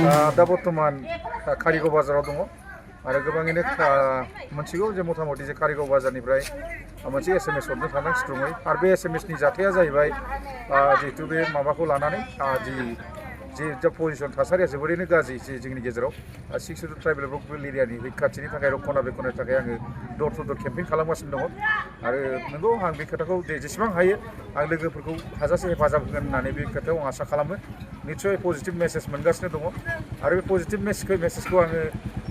दा बर्थमान कारिगाव बाजाराव दङ आरो गोबाङैनो मोनथिगौ जे मथा-मथि जे कारिगाव बाजारनिफ्राय मोनसे एसएमएस हरनो सानदों स्ट्रङै आरो बे एसएमएसनि जाथाया जाहैबाय जिहेतु बे माबाखौ लानानै जे पजिशन थासारिया जोबोरैनो गाज्रि जे जोंनि गेजेराव 6 शेड्यूल ट्राइबेल ब्लक एरियानि रैखाथिनि थाखाय खना बेखननि थाखाय आङो दर टु दर केम्पेइन खालामगासिनो दङ आरो नंगौ आं बे खोथाखौ जेसेबां हायो आं लोगोफोरखौ हाजासे हेफाजाब होगोन होननानै बे खोथायाव आं आसा खालामो निस्सय पजिटिभ मेसेज मोनगासिनो दङ आरो बे पजिटिभ मेसेजखौ आङो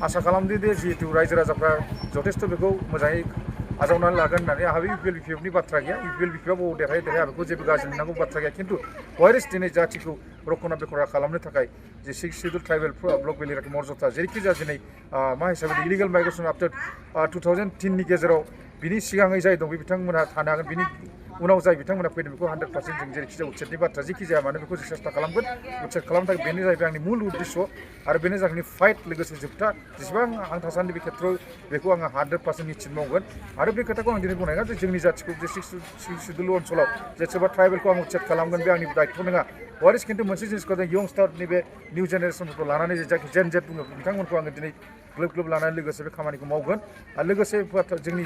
आसा खालामदों दि जिहेतु रायजो राजाफ्रा जथेस्थ' बेखौ मोजाङै आजावनानै लागोन होननानै आंहा बे इउपिएल बिपिएफनि बाथ्रा गैया इउपिएल बिपिएफआ बबाव देरहाया बेखौ जेबो गाज्रि मोननांगौ बाथ्रा गैया खिन्थु वारिस दिनै जाथिखौ रखना बेखना खालामनो थाखाय जे 6 शेड्यूल ट्राइबेल ब्लक एरियानि मर्यादा जेरैखि जाया दिनै मा हिसाबै इलिगेल माइग्रेसन आफ्टार 2010 नि गेजेराव बिनि सिगाङै जाय दं बे बिथांमोनहा थानो हागोन बिनि उनाव जाय बिथांमोना फैदों बेखौ 100% जों जेरैखि जाया उच्चेदनि बाथ्रा जेखि जाया मानो बेखौ जों सेस्था खालामगोन उच्चेद खालामनो थाखाय बेनो जाहैबाय आंनि मुल उद्देश्य आरो बेनो जागोन फाइट लोगोसे जोबथा जेसेबां आं थासान्दि बे खेत्रआव बेखौ आङो 100% निश्चित मावगोन आरो बे खोथाखौ आं दिनै बुंनाया जे जोंनि जाथिखौ जे 6 शेड्यूल ओनसोलाव जे सोरबा ट्राइबेलखौ आं उच्चेद खालामगोन बे आंनि दायित्व नङा वारिस खिन्थु मोनसे जिनिसखौ जों यंस्टारनि बे निउ जेनेरेसनफोरखौ लानानै जे जायखि जेन जेट बुङो बिथांमोनखौ आङो दिनै ग्लोब ग्लोब लानानै लोगोसे बे खामानिखौ मावगोन आरो लोगोसे जोंनि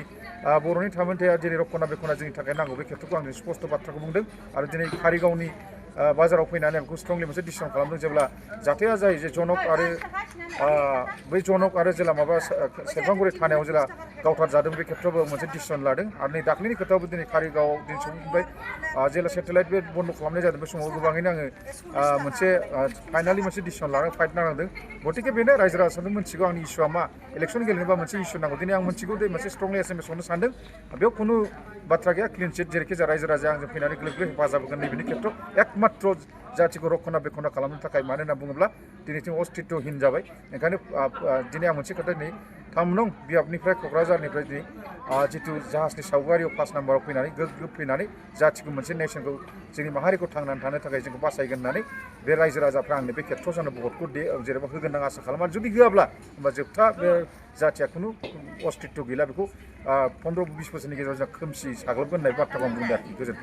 बर'नि थामोन्थाया जेरै रखना बेखना जोंनि थाखाय नांगौ बे खेत्रखौ आं स्पष्ट बाथ्राखौ बुंदों आरो दिनै कारिगावनि बाजाराव फैनानै आं बेखौ स्ट्रंलि मोनसे डिसिसन खालामदों जेब्ला जाथाया जायो जे जनक आरो बै जनक आरो जेला माबा सेरफांगुरि थानायाव जेला गावथार जादों बे खेत्रआवबो मोनसे डिसिसन लादों आरो नै दाख्लैनि खोथायावबो दिनै कारिगावआव दिनै सफैबाय जेला सेटेलाइट बे बन्द खालामनाय जादों बे समाव गोबाङैनो आङो मोनसे फाइनालि मोनसे डिसिसन लानानै फाइट नांदों गतिके बेनो रायजो राजाफ्रा मिथिगौ आंनि इस्युआ मा इलेक्सन गेलेनोबा मोनसे इस्यु नांगौ दिनै आं मिथिगौ दे मोनसे स्ट्रंलि एसएमएस हरनो सानदों बेयाव खुनु बाथ्रा गैया क्लिन चिट जेरैखि जाया रायजो राजाया आंजों फैनानै ग्लोब ग्लोब हेफाजाब होगोन नैबेनि खेत्रआव एकमात्र जाथिखौ रखना बेखना खालामनो थाखाय मानो होनना बुङोब्ला दिनैथिं अस्तित्वहीन जाबाय ओंखायनो दिनै आं मोनसे खोथा दिनै 3 नं बियाबनिफ्राय क'क्राझारनिफ्राय दिनै जितु जाहाजनि सावगारियाव 5 नाम्बाराव फैनानै ग्लोब ग्लोब फैनानै जाथिखौ मोनसे नेसनखौ जोंनि माहारिखौ थांनानै थानो थाखाय जोंखौ बासायगोन होननानै बे रायजो राजाफ्रा आंनो बे खेत्रआव जानो भटखौ जेनेबा होगोन होनना आसा खालामो आरो जुदि होआब्ला होमबा जोबथा बे जाथिया खुनु अस्तित्व गैला बेखौ 15-20 बोसोरनि गेजेराव जों खोमसि साग्लोबगोन होननाय बाथ्राखौ आं बुंदों आरोखि गोजोन्थों।